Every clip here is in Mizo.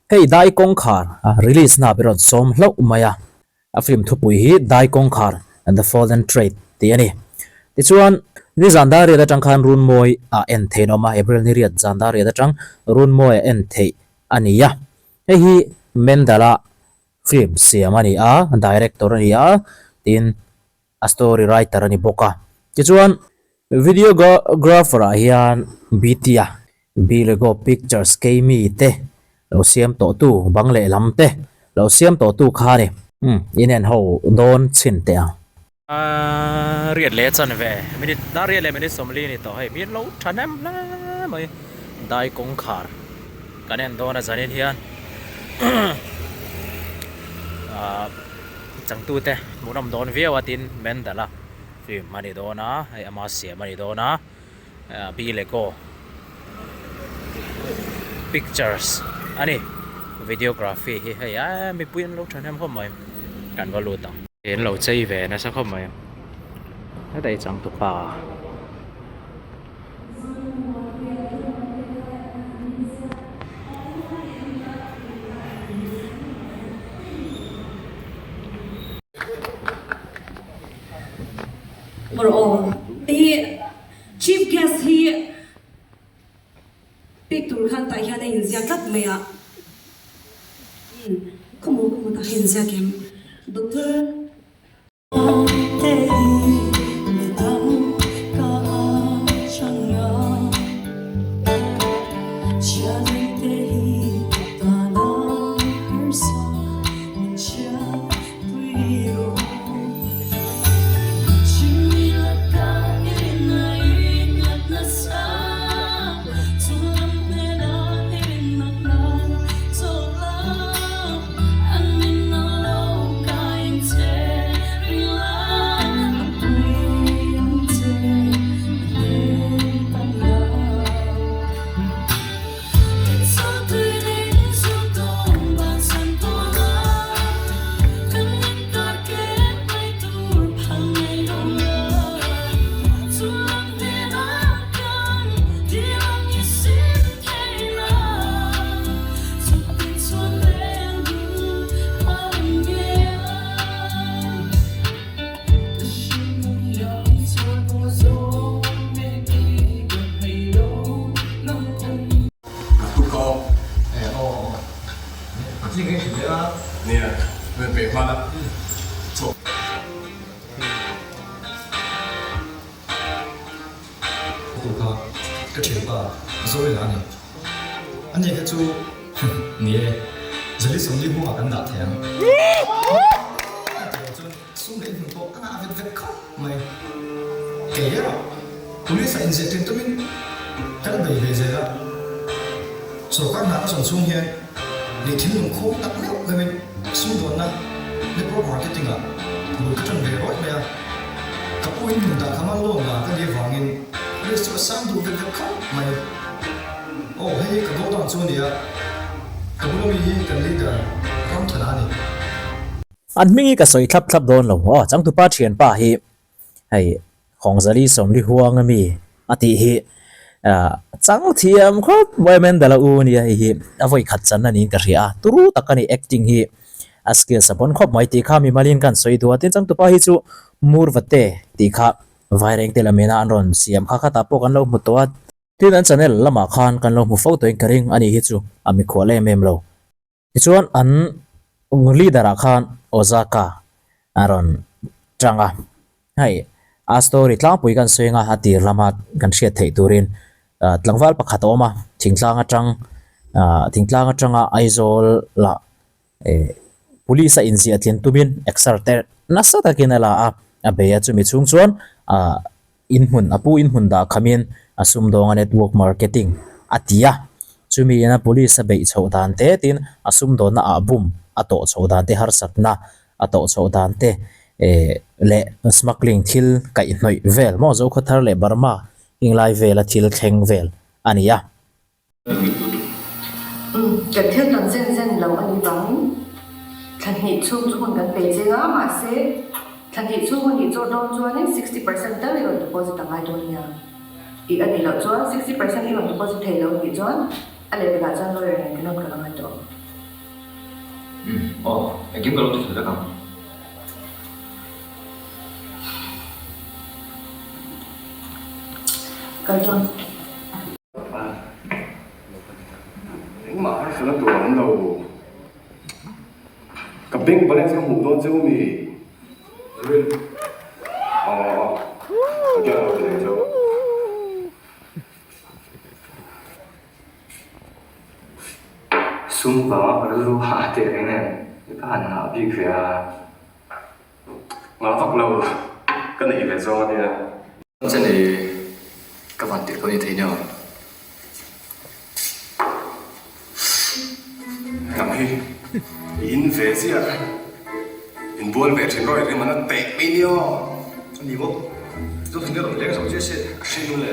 Hei Dai Kawngkhar release na ber rawn sawm hlauh mai a, a film thupui hi Dai Kawngkhar and the Fallen Trade tih a ni. Tichuan, nizan dar riat atang khan Runmawi ah en theih an awm a, April ni riat zan dar riat atang Runmawi ah en theih a ni a. Hei hi Mendala film siam a ni a, director a ni a, tin a story writer a ni bawk a. Tichuan, Videographer ah hian BT-a Bilego Pictures keimi te lo siam tawh tu bang leh lam te lo siam tawh tu kha a ni. Umm in en ho dawn chhin teh ang. Riat leh chan ve minute dar riat leh minute 40 ni tawh hei min lo thahnem hle mai dai kawngkhar kan en dawn a zanin hian ah changtute hmuhnawm dawn viau a tin Mendel a. Film a ni dawn a, hei ama siam a ni dawn a, Bilego Pictures a ni, videography hi hei eee mipui an lo thahnem khawp mai, kan va lut ang. An lo chei ve nasa khawp mai, heta i changtupa. Mawr aw hi Chief Guest hi pek tur khan tah hian a inziak tlat mai a, khawmaw khawmaw tah hian inziak em? Doctor. Ka thianpa Zoela a ni. A ni kha chu ni e, Zali 40 hungah kan dah thei ang. Tilo chuan sum leh hmun pawh a ngah vet vet khawp mai. Kei erawh Police ah inziah ṭin tumin ka la bei ve zel a. Sorkar hna ka zawn chhung hian leh thinlung khawng tak meuh meuhin sumdawnna network marketing ah bul ka ṭan ve rawih mai a. Ka pu in hmun dah kha man loan la ka ni avangin risk chu a sang duh vet vet khawp mai. Aw hei hi ka go down chu a nia, ka bula mi hi kan leader Ramthana a ni. An hming hi ka sawi thlap thlap dawn lo aw, changtupa thianpa hi hei Khawngzali 40 huang ami a tih hi chang thiam khawp mai Mendala u nia hei hi a vawi khat chan a niin ka hria a, turu tak a ni acting hi a skills a pawn khawp mai tih kha mimalin kan sawi duh a, tin changtupa hi chu Murvate tih kha Vairengte lamena an rawn siam kha khatah pawh kan lo hmu tawh a. Tin an channel lamah khan kan lo hmu fo tawhin ka ring a nih hi chu a mikhual em em lo. Tichuan an leader ah khan Ozaka a rawn tang a, hei a story tlangpui kan sawi anga a tir lama kan hriat theih turin tlangval pakhat a awm a, thingtlang atang ah thingtlang atanga Aizawl lah eh police a inziah tlin tumin exer te nasa takin a la a, a bei a chumi chhung chuan ah. Inhmun, a pu inhmun dah khamin a sumdawnga network marketing a ti a, chumi ina police a beih chhoh dan te tin a sumdawnna ah bum a tawh chhoh dan te harsatna a tawh chhoh dan te eh leh smuggling thil kaihhnawih vel maw Zokhawthar leh Burma inglai vela thil thleng vel a ni a. Kan thil tawn zen zen lo a nih vangin thla hnih chhung chu hun kan pe cheng a, mahse thla hnih chhung hun i chawr dawn chuanin 60% tal i rawn deposit a ngai dawn nia. Tih a nih loh chuan 60% i rawn deposit thei lo nih chuan a level ah chuan lawyer nen kan rawn kal a ngai tawh ang. Umm aw, engkim ka lo ti fel vek ang. Kal dawn. Engmah harsatna tur a awm lo. Ka bank balance ka hmuh dawn cheu mi? Rin. Aw, ka kian lo ti leh cheu. Sum vanga ka rilru hah teh reng em? I ka han ngah bik ve a. Ngah vak lo ka neih ve zawng a nia. Chani ka van tirh pawh ni thei nia. Nang hi i in ve ziah inbual ve thin rawih rim an a teh mai nia. A ni maw? Zothing erawh leng zo chiah se a hring le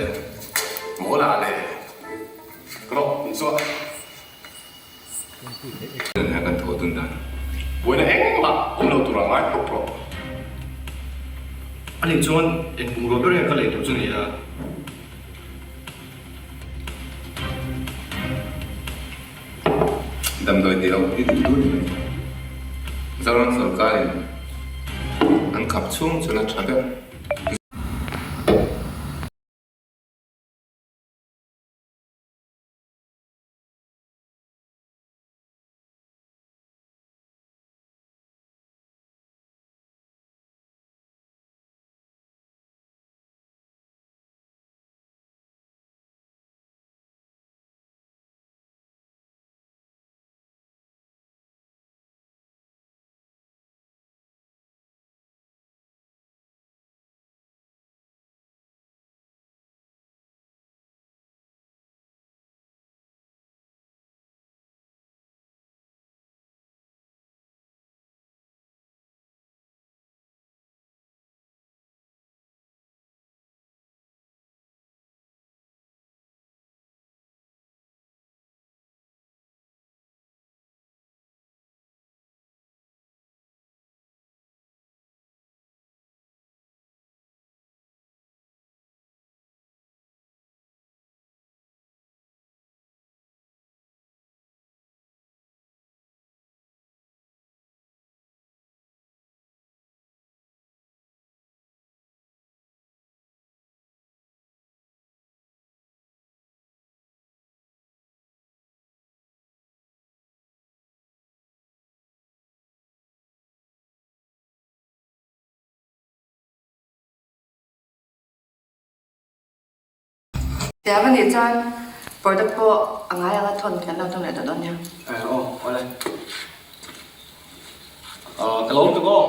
mawl ah le ka rawh in chuah. Kan thawh dun dan. Buaina engmah awm lo tur a ngai phawt rawh. Ani chuan eng bungrua ber nge ka lei tur chu ni a? Damdawi tih loh hi duh duh ni mai. Zoram sawrkarin an khap chhung chu la tha ber. Tiang a nih chuan product pawh a ngai anga thawn kan lo tum leh tawh dawn nia. Aw awle. Ka lo tuk aw.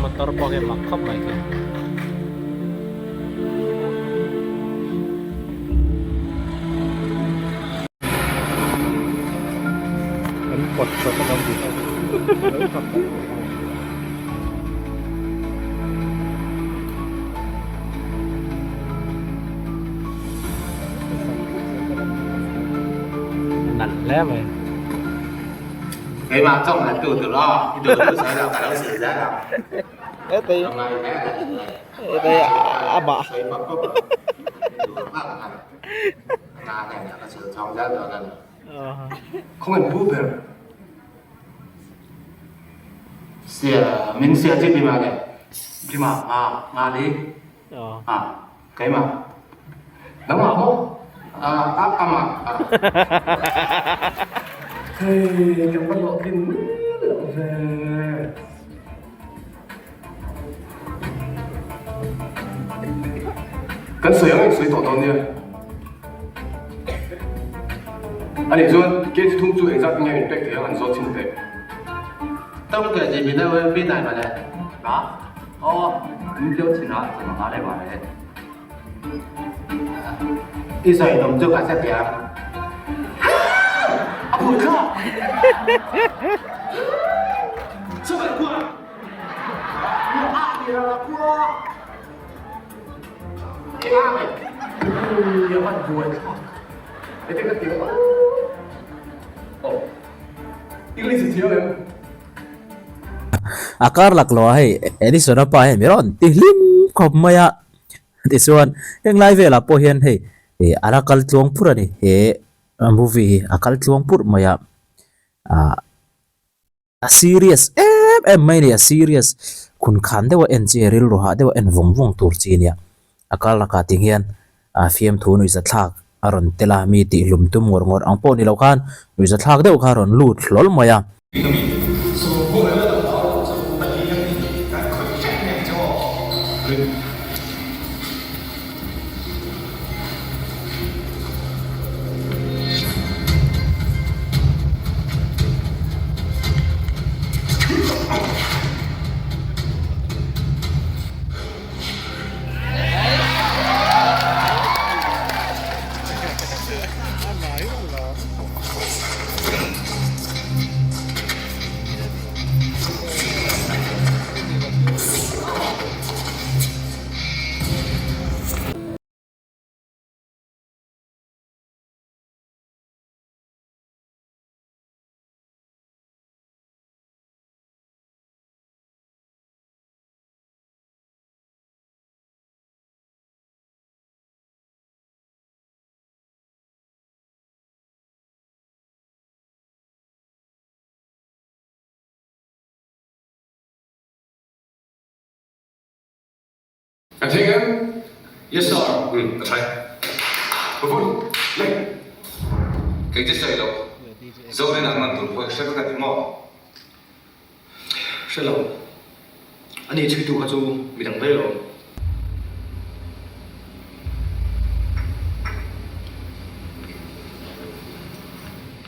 Motor pawh hi a mak khawp mai khi. An pawt chawp a kan tih Nalh hle mai. Keimah chawng han tu tur aw, i duh duh sawi lo ka lo sil zel ang. Khawngaih pu ber. Min sia chi bima le. Bima nga nga li. A keimah. Nangmah maw? A a amah. Hei ka va hlawhtlin mai loh ve. Kan sawi ang in sawi tawh dawn nia. A nih chuan kg thum chu engzat nge min pek thei ang an zawt chhin teh. Tawng ke ji mi deuh mi nai ma le. Ka aw min kio chin a chang nga le ba le. I sawi tum chu ka hre thiam. A phur kha. Sawi khua. A kar laklawh ah hei Edison-a pa hian mi rawn ti hlim khawp mai a. Tichuan heng lai velah pawh hian hei a la kal tluang pur a ni. He movie hi a kal tluang pur mai a. Ahh a serious em em mai a ni. A serious khun khan deuh a en chi a rilru hah deuh a en vawng vawng tur chi a nia. A kar lakah ti hian a fiamthu nuihzathlak a rawn tel a, mi tihhlum tum ngawr ngawr ang pawh ni lo khan nuihzathlak deuh kha a rawn lut hlawl mai a. Kan thei ngam? Yes sir. Umm a tha e. Pavun, lei. Kei che sawi lo. Zorin an man tur pawh i hre vek a ni maw? Hre lo. Ani chhuitu kha chu midang daih lo.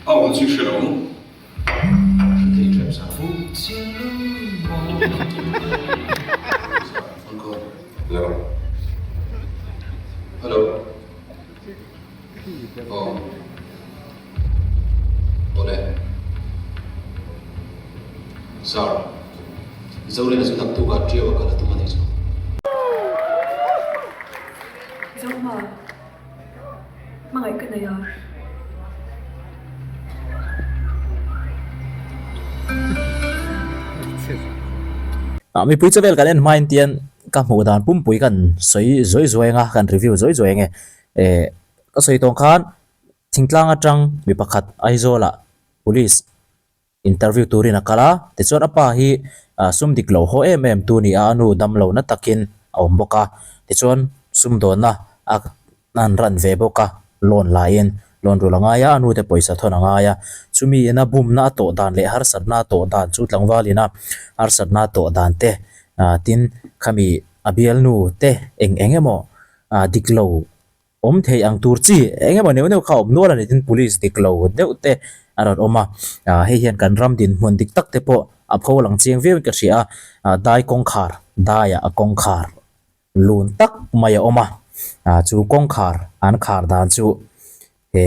A awm chu hre lo. Hre thei tep sa. Hello. Hello. Aw. Awle. Sir, Zorina chu naktuk ah ṭiau a kal a tum a nih chu. Zohma, hmangaih ka nei a. Mipui chaw vel kan en hmain tian ka hmuh dan pumpui kan sawi zuai zuai ang a, kan review zuai zuai ang e. Ka sawi tawng khan thingtlang atang mi pakhat Aizawl ah police interview turin a kal a, tichuan a pa hi sum dik lo haw em em tu ni a, a nu dam lo na takin a awm bawk a, tichuan sumdawnna a an ran ve bawk a, loan laiin loan rul a ngai a, a nu te pawisa thawn a ngai a, chumi ina bumna a tawh dan leh harsatna a tawh dan chu tlangval ina harsatna a tawh dan te tin khami a bialnu te eng eng emaw dik lo awm thei ang tur chi eng emaw neuh neuh kha a awm nual a ni tin police dik lo deuh te a rawn awm a ah hei hian kan ram dinhmun dik tak te pawh a pho lang chiang viau in ka hria a ah dai kawngkhar daiah a kawngkhar lun tak mai a awm a ah chu kawngkhar an khar dan chu he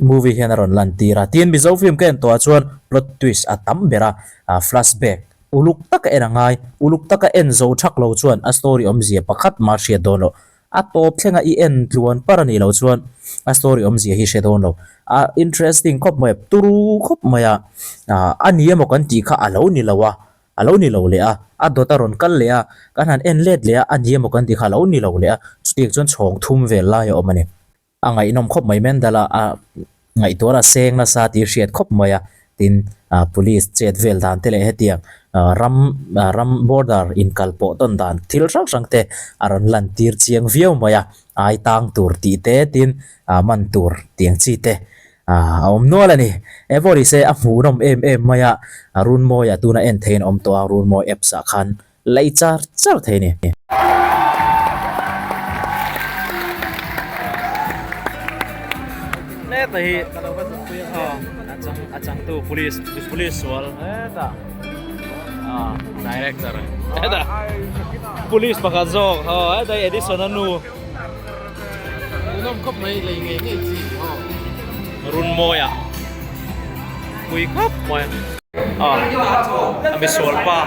movie hian a rawn lan tir a tin Mizo film ka en tawh ah chuan plot twist a tam ber a ah flashback uluk taka en a ngai uluk taka en zo thak lo chuan a story awmzia pakhat mah hriat dawn loh A tawp thlenga i en tluan par a nih loh chuan a story awmzia hi hre dawn lo. A interesting khawp mai a, turu khawp mai a, a ni emaw kan tih kha a lo ni lo a, a lo ni lo leh a, a dawt a rawn kal leh a, kan han en let leh a, a ni emaw kan tih kha a lo ni lo leh a, chutiang chuan chhawng thum vel lai a awm a ni. A ngaihnawm khawp mai Mendal a, a ngaihtuahna a seng nasa tih hriat khawp mai a, tin police chet vel dan te leh hetiang ram ram border inkal pawh tawn dan thil hrang hrang te a rawn lan tir chiang viau mai a, ai tang tur tih te tin man tur tiang chi te a awm nual a ni. Eng pawh ni se a hmuhnawm em em mai a, Runmawi ah tuna en theihin a awm tawh a, Runmawi apps ah khan Lei char char thei a ni. Heta hi a changtu police police sual hetah director hetah police pakhat zawk aw heta hi Edison a nu Runmawia pui khawp mai a a misual pa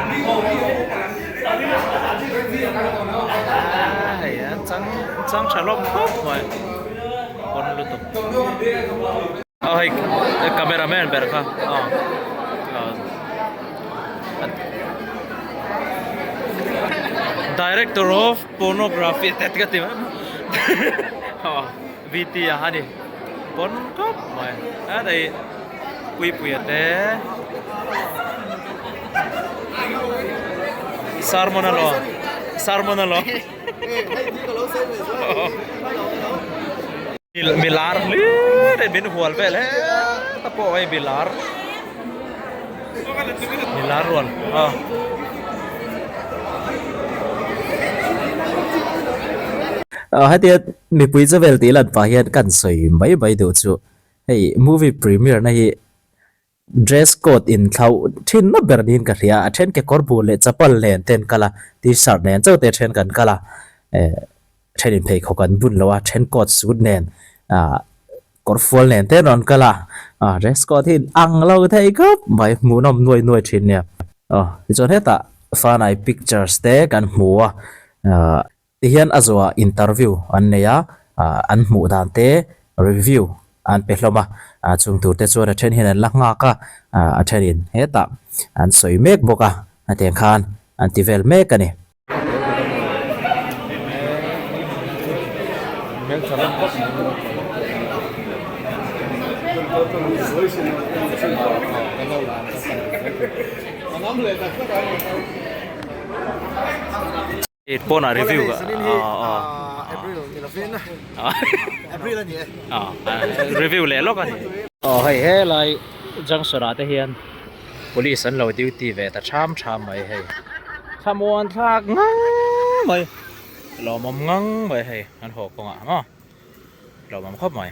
hei a chang chang tha hlawm khawp mai pawn lutuk a hei camera man ber kha aw. Director of Pornography te ka ti mai VT a ani pawn khawp mai a hei Puipuia te Sermon a law Sermon a law Milar hlir in min hual vel heta pawh hei milar milar rual a. Hetia mipui chu vel tih lan pah hian kan sawi mai mai duh chu hei movie premiere na hi dress code in thlauh thin na ber niin ka hria a then kekawr bul leh chapal nen te an kal a t-shirt nen chauh te then kan kal a eh Thenin pheikhawk an bun lo a, then coat suit nen ah kawr fual nen te an rawn kal a, ah dress code hi ang lo thei khawp mai hmuhnawm nuai nuai thin nia. Aw tichuan hetah Fanai pictures te kan hmu a, ah tihian a zuah interview an nei a, ah an hmuh dan te review an pe hlawm a, ah chung tur te chuan a then hian an la nghak a, ah a thenin hetah an sawi mek bawk a, hetiang khan an ti vel mek a ni. Pawnah review review leh lawk a ni. Aw hei helai junction ah te hian Police an lo duty ve ta tham tham mai hei. Thlamuan thlak ngang mai. Lawmawm ngang mai hei an haw kawngah maw. Lawmawm khawp mai.